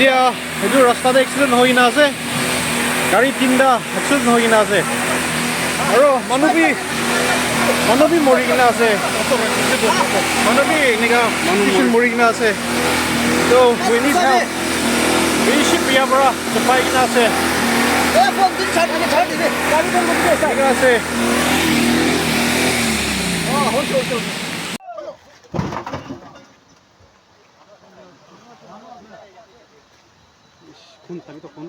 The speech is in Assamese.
এতিয়া এইটো ৰাস্তাতে এক্সিডেণ্ট হৈ কিনে আছে। গাড়ী তিনিটা এক্সিডেণ্ট হৈ কিনে আছে আৰু মানুহ বি মৰি কিনে আছে। মানুহ বি এনেকা কিছু মৰি কিনে আছে। তো we need help. বেছি বিয়াৰ পৰা চপাই কিনে আছে। এনেকা আছে। খুন থাকি তো খুন।